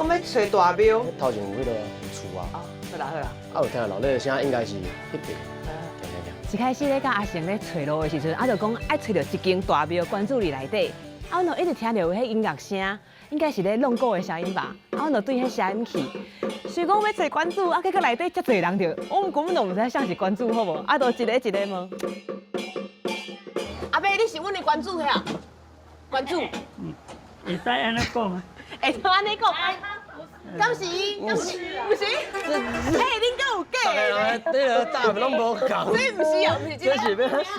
講欲揣大廟。頭前有彼个有厝啊。哦，好啦好啦。啊，有聽到鬧熱聲，應該是彼邊。行行行。一開始咧，佮阿成咧揣路的時陣，啊，就講愛揣著一間大廟關主佇內底。啊，阮就一直聽著有彼音樂聲，應該是咧弄鼓的聲音吧。啊，阮就對彼聲音去。雖講欲揣關主，啊，結果內底遮濟人著，我們根本就毋知啥是關主，好無？啊，就一个一个問。阿伯，你是阮的關主遐？關主。嗯，會使按呢講啊？會使按呢講？敢是？敢是？毋是？嘿，恁閣有假的？你個答攏無仝。這毋是啊，毋是這是欲按啥？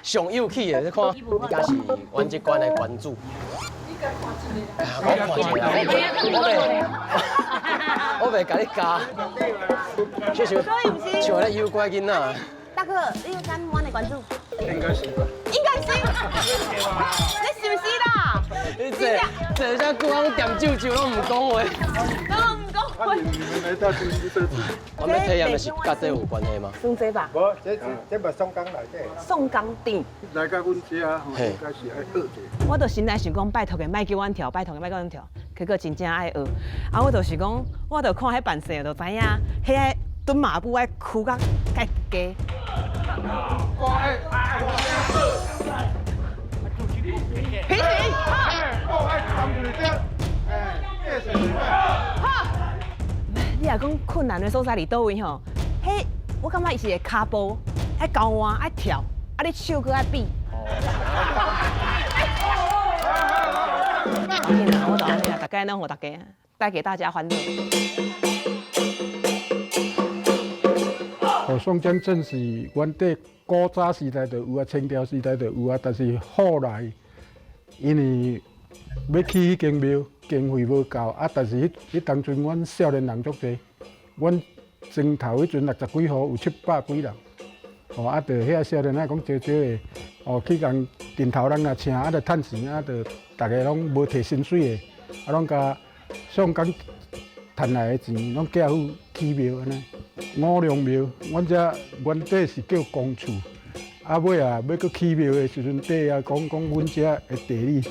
上有趣的，你看，你敢是阮這關的關主？我看一下，我袂共你教。這像像咧誘拐囡仔。大哥，你敢阮的關主？應該是吧。應該是。你是毋是啦？你這這遮久攏恬啾啾攏毋講話。攏毋講話。我欲體驗的是佮這有關係嗎？算這吧。無，這這嘛宋江內底。宋江鎮。來到阮遮吼，應該是愛學者。我就心內想講，拜託伊莫叫阮跳，拜託伊莫叫阮跳，結果真正愛學。啊，我就是講，我就看彼扮勢就知影，彼个蹲馬步愛屈甲蓋低。平行。好。你若講困難的所在佇佗位吼？彼我感覺伊是會跤步愛交換愛跳，啊你手閣愛比。我就按呢，大概攏予大家帶給大家歡樂。哦，宋江鎮是阮佇古早時代就有啊，清朝時代就有啊，但是後來因為欲起彼間廟，經費無夠啊，但是彼彼當陣阮少年人足濟，阮莊頭彼陣六十幾戶有700幾人，哦啊，就遐少年仔講少少的，哦去共陣頭人啊請，啊就趁錢啊，就逐个攏無提薪水的，啊攏共宋江趁來的錢攏寄付起廟按呢。五龍廟，阮遮原底是叫公厝，啊尾啊欲閣起廟的時陣，底啊講講阮遮的地理，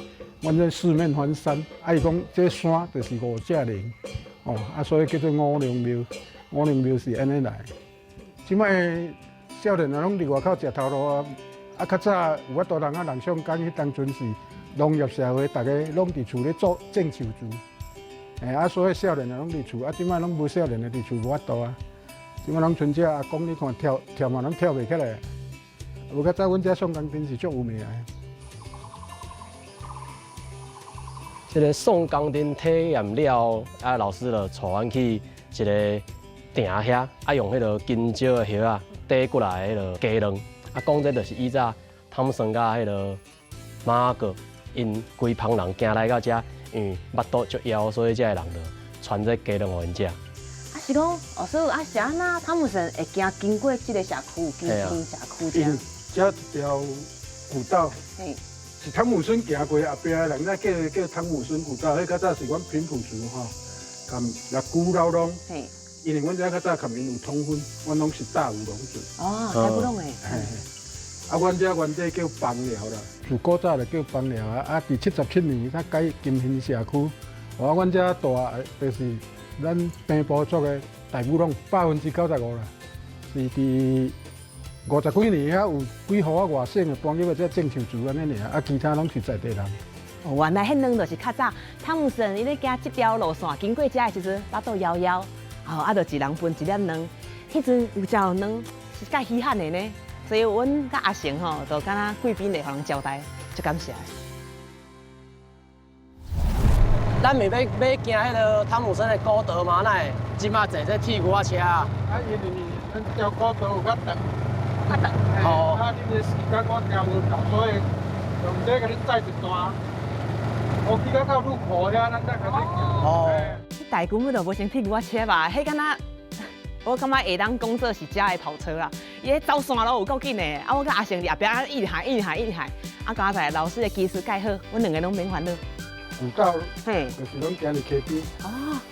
阮這四面環山，啊伊講這山就是五隻龍，哦啊所以叫做五龍廟，五龍廟是按呢來。這擺少年啊攏佇外口食頭路啊，啊較早有法度人啊人上工，彼當陣是農業社會，逐个攏佇厝咧做種樹枝，欸啊所以少年啊攏佇厝，啊這擺攏無少年的佇厝無法度啊。這擺攏賰這阿公，你看跳跳嘛攏跳袂起來。無較早阮遮宋江鎮是足有名的。這个宋江鎮體驗了，啊老師就帶阮去一个埕遐，啊用彼个金蕉的葉仔底過來彼个雞卵，啊講這就是以早湯姆森佮彼个媽閣𪜶規蜂人行來到遮，因為腹肚足枵，所以遮的人就傳這雞卵予𪜶食。啊是講，哦所以啊是按怎湯姆森會行經過這个社區，經經社區遮。遮一條古道，是湯姆孫行過後壁的人，才叫叫湯姆孫古道。彼較早是阮平埔族吼，佮六龜老攏，因為阮遮較早佮𪜶有通婚，阮攏是大武龍族。哦，大武龍的。嘿嘿。啊，阮遮原底叫枋寮啦，自古早就叫枋寮啊。啊，佇77年才改金興社區。哦，阮遮大就是咱平埔族的大武攏95%啦，是佇50幾年遐有幾戶啊外省的搬入來遮種樹枝按呢爾，啊，其他攏是在地人。哦，原來彼卵就是較早湯姆森伊咧行這條路線經過遮的時陣，腹肚枵枵，哦，啊，就一人分一粒卵。彼陣有食卵是較稀罕的呢，所以阮佮阿成吼，就敢若貴賓來予人招待，足感謝。咱毋欲欲行彼个湯姆森的古道嗎？哪會這馬坐這鐵牛仔車啊？啊，因為咱條古道有較長。較長。哦。啊，恁的時間我調無夠，所以用這共你載一段。我去到到入口遐，咱再開始行。哦。這台根本就無像鐵牛仔車吧？彼敢若，我感覺會當講做是遮的跑車啦。伊咧走山路有夠緊的，啊，我佮阿成佇後壁一直喊，一直喊，一直喊。啊，佳哉老師的技術蓋好，阮兩個攏免煩惱。古道，就是攏行佇溪邊，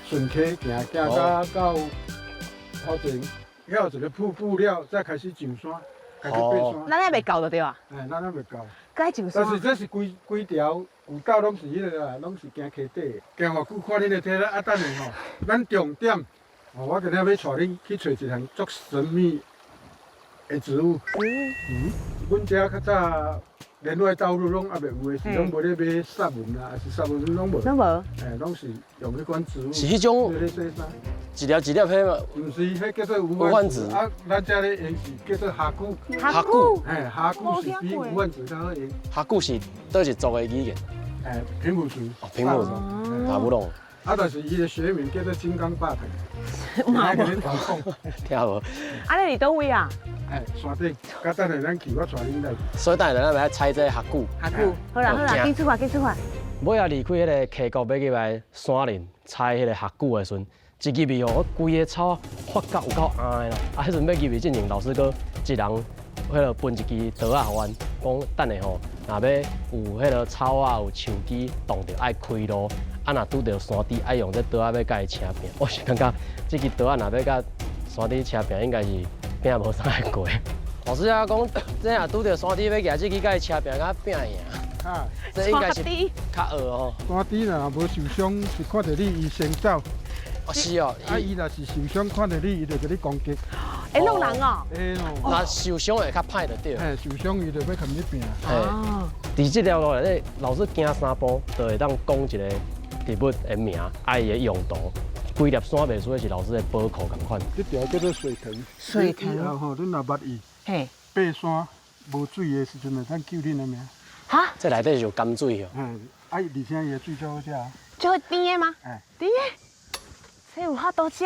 順溪行行到到頭前，遐有一個瀑布了，才開始上山，開始爬山。咱還袂到就對啊。嘿，咱還袂到。該上山。但是這是規規條古道攏是彼個啦，攏是行溪底的。行偌久看恁的體力，啊，等下吼，咱重點，哦，我今日要帶恁去揣一項足神秘的植物。嗯，阮遮較早連外道路攏猶未有的時，攏無咧買殺蚊啊，抑是殺蚊攏無。攏無。欸，攏是用彼款植物。是彼種咧洗衫。一粒一粒彼嘛？毋是，彼叫做無患子。啊，咱遮咧用是叫做蝦蛄。蝦蛄。嘿，蝦蛄是比無患子較好用。蝦蛄是佗一族的語言？欸，平埔族。哦，平埔族，打不攏。啊，但是伊的學名叫做金剛霸藤。嘛無。聽無？啊，你佇佗位啊？欸，山頂，佮等下咱去，我帶恁來。所以等下咱欲採這個蝦蛄。蝦蛄，好啦好啦，緊出發緊出發。尾仔離開彼個溪谷，欲入來山林採彼個蝦蛄的時陣，一入去哦，我規个草發甲有夠紅的啦！啊，彼陣欲入去進前，老師閣一人彼個分一支刀仔予阮，講等下吼，若欲有彼個草仔有樹枝擋著，愛開路；啊，若拄著山豬，愛用這刀仔欲共伊車拚。我是感覺這支刀仔若欲共山豬車拚，應該是拼無啥會過。老師啊，講這若拄著山豬欲舉這支共伊車拚，敢拚贏？啊，這應該是較惡哦。山豬若無受傷，是看著你伊先走。哦，是哦。啊，伊若是受傷，看著你，伊就共你攻擊。會弄人哦。會咯。若受傷會較歹就對。嘿，受傷伊就欲共你拚。哦。佇這條路內底，老師行三步，就會當講一个植物的名，啊，伊的用途。規粒山袂輸的是老師的寶庫仝款。這條叫做水藤。水藤。以後吼，恁若捌伊。嘿。爬山無水的時陣，會當救恁的命。哈？這內底是有甘水哦。嗯，啊，而且伊的水足好食。就會甜的嗎？欸。甜的。這有法度食？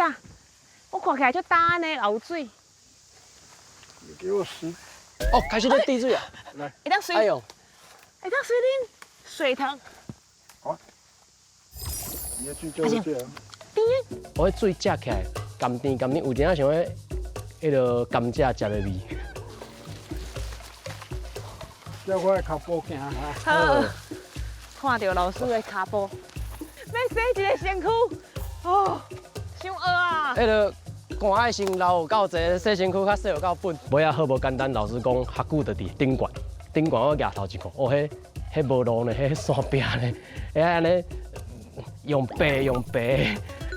我看起來足焦呢，也有水。你給我洗。哦，開始咧滴水啊！來。會當水。哎喲。會當水啉水藤。好。伊的水足好食。甜。我彼水食起來甘甜甘甜，有點仔像彼个甘蔗汁的味。叫我的跤步行哈。好。看著老師的跤步，欲洗一个身軀，哦，傷噁啊！彼个汗愛先流有夠濟，洗身軀較洗有夠本。尾仔好無簡單，老師講較久就佇頂懸，頂懸我舉頭一看，哦，彼彼無路呢，彼山壁呢，彼按呢用爬用爬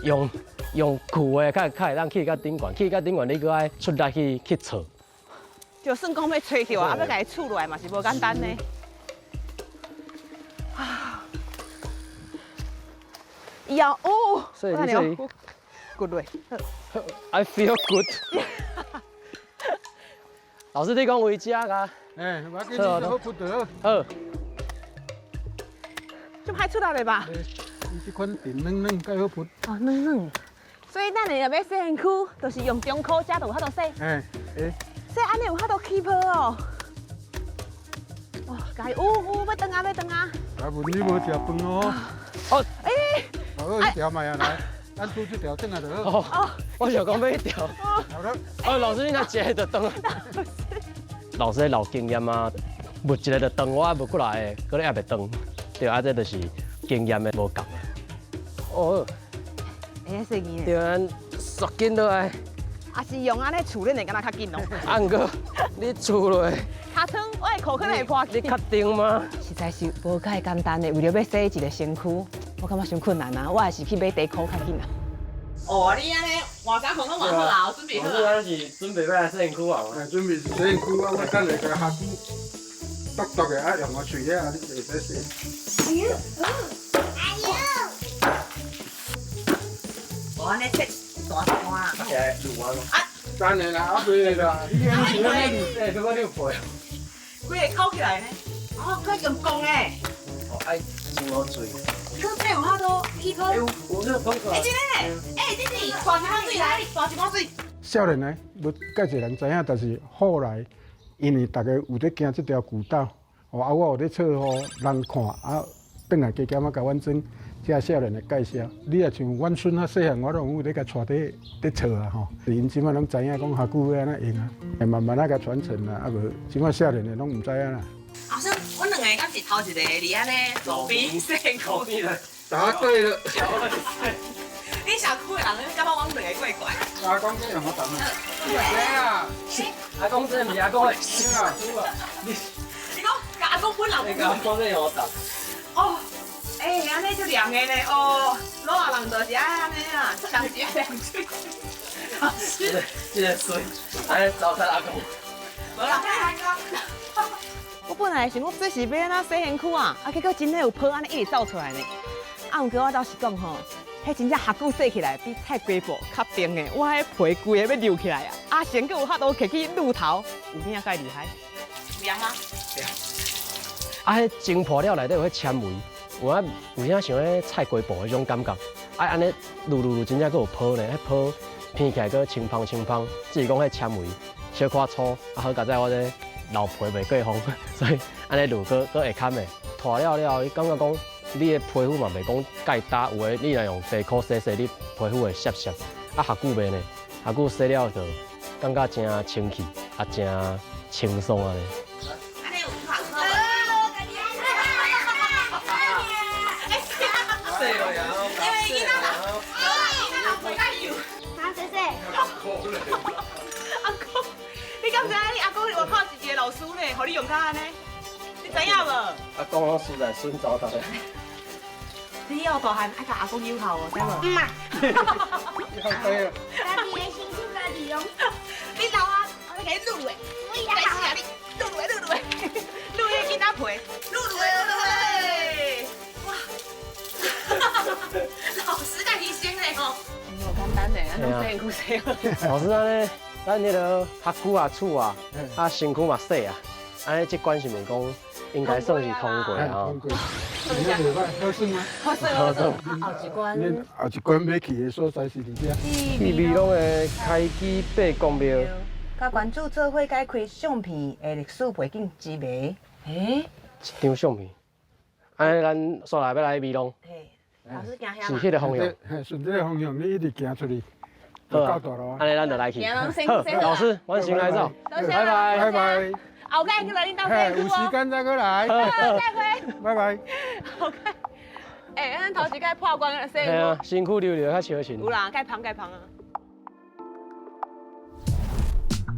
用用跍的，較較會當去到頂懸，去到頂懸你閣愛出力去去揣。就算講欲揣著啊，欲共伊厝落來嘛是無簡單呢。啊！以後哦，所以你這裡 good 落。 I feel good。老師，你講為遮㗎？欸，我叫你好撲就好。好。就歹出來的吧？伊這款甜軟軟，較好撲。哦，軟軟。所以咱若欲洗身軀，就是用中箍遮就有法度洗。欸，欸。洗按呢有法度起泡哦。哦，加油！有有，欲轉啊，欲轉啊。阿文，你無食飯哦。哦。欸。好，這條賣啊來，咱拄這條轉來就好。哦。我想講欲彼條。好了。哦，老師，你若一个就斷。老師老經驗啊，焜一个就斷，我焜過來的，閣咧猶袂斷。對啊，這就是經驗的無仝啊。哦。會使洗對啊，索緊落來。啊是用按呢處理的，敢若較緊哦。啊，毋過你厝落，尻川我的褲可能會破去。你確定嗎？實在是無介簡單的，為著欲洗一个身軀，我感覺傷困難啊！我還是去買短褲較緊啊。哦，你按呢換衫褲攏換好啊，準備好啊。我是準備欲來洗身軀啊。欸，準備洗身軀啊！我等下共蝦蛄剁剁的啊，用個喙啊，你會使洗。哎呦，哎呦！我按呢切大段啊。欸，滷啊。啊，等下啦，啊袂啦，你安尼欸，你講你有皮哦。規个扣起來呢？哦，閣用講的。哦，愛真好水。閣這有法度起泡。欸，有有這個噴出來。欸，真的欸，欸，弟弟，大一碗水來，大一碗水。少年的無介濟人知影，但是後來因為逐家有咧行這條古道，哦，啊，我有咧冊予人看，啊，轉來加減仔共阮孫這少年的介紹。你若像阮孫較細漢，我攏有咧共帶佇佇冊啊吼。𪜶這擺攏知影講蝦蛄欲按怎用啊，會慢慢仔共傳承啊，啊無這擺少年的攏毋知影啦。阿孫，阮兩个敢是頭一个佇按呢路邊洗身軀？答對了。你社區的人，你感覺阮兩个怪怪？阿公這用我答啊。誰啊？阿公這毋是阿公的。啊，你講家阿公本人。你講講咩我答？哦，欸，按呢足涼的呢，哦，老人就是愛按呢啊，雙腳涼水。老師，這個水，按呢糟蹋阿公。無啦，我本來想講這是欲按怎洗身軀啊，啊，結果真的有泡按呢一直走出來呢。啊，毋過我老實講吼，彼真正較久洗起來比菜瓜布較冰的，我彼皮規个欲溜起來啊！阿成閣有法度提去滷頭，有影蓋厲害。涼嗎？啊，彼蒸破了內底有彼纖維，有啊有影像彼菜瓜布彼種感覺。啊，按呢滷滷滷，真正閣有泡呢，彼泡闻起來閣清芳清芳，只是講彼纖維小可粗，啊好佳哉我這老皮袂過風，所以按呢滷閣閣會堪的。脫了了後，你感覺講你的皮膚嘛袂講蓋焦，有的你若用地箍洗洗，你皮膚會澀澀。啊，較久袂呢，較久洗了就感覺誠清氣，啊誠輕鬆按呢。按呢有好喝。洗落呀，因為囡仔人，囡仔人皮較幼。好，謝謝。阿公，你敢知影你阿公外口是一個老師呢？予你用甲按呢？你知影無？阿公攏輸在孫糟蹋的。你以後大漢愛共阿公友好哦，知無？毋嘛。對啊。家己的身軀家己用。你老啊，我來共你滷的。不要。來試下你，滷滷的滷滷的，滷的囡仔皮，滷滷的滷滷。哇！老師在犧牲咧吼。無簡單咧，咱攏洗身軀洗好。老師按呢，咱彼个學區啊、厝啊，啊身軀嘛洗啊，按呢這關是毋是講應該算是通過啊？通過。你那袂歹，好耍嗎？好耍，好耍。後一關。恁後一關欲去的所在是佇遮。去美濃的開基伯公廟。佮關注做伙解開相片的歷史背景之謎。欸？一張相片。按呢，咱煞來欲來美濃。嘿，老師行遐是彼个方向。嘿，順這个方向，你一直行出去，就到大路啊。按呢，咱就來去。好，老師，阮先來走。拜拜，拜拜。後蓋閣來恁兜洗有時間再閣來。再會。拜拜。好看。欸，咱頭一擺破關洗。嘿啊，身軀溜溜較相信。有啦，蓋芳蓋芳啊。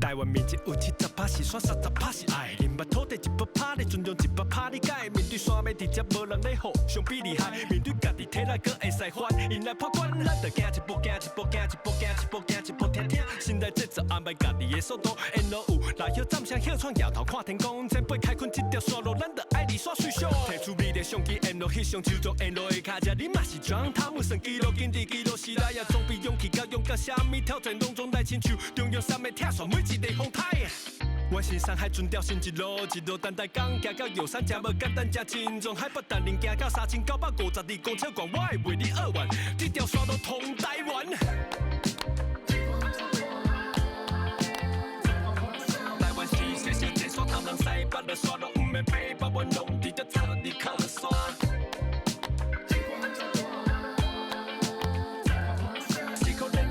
台灣面積有70趴是山，30趴是愛。認捌土地100趴，你尊重100趴，你敢會面對山欲直接無人咧吼，相比厲害。面對家己體力閣會使還，𪜶來破關，咱就行一步，行一步，行一步，行一步，行一步，聽聽。心內節奏安排家己的速度，沿路有來歇暫聲歇喘，搖頭看天空，前輩開墾這條山路，咱就愛佇山水上。提出美麗相機，沿路翕相，手中沿路的跤車，你嘛是裝，他們算記錄，緊佇記錄時代也裝備勇氣，佮勇敢，啥物挑戰攏總來親像中央山脈拆線每一个風台。阮新山海船吊新一路，一路等待港，行到玉山真無簡單，真沉重。海北竹林行到3952公尺懸，我會為你扼腕，這條山路通台灣。台灣是小小一山，頭南西北的山路，毋免爬。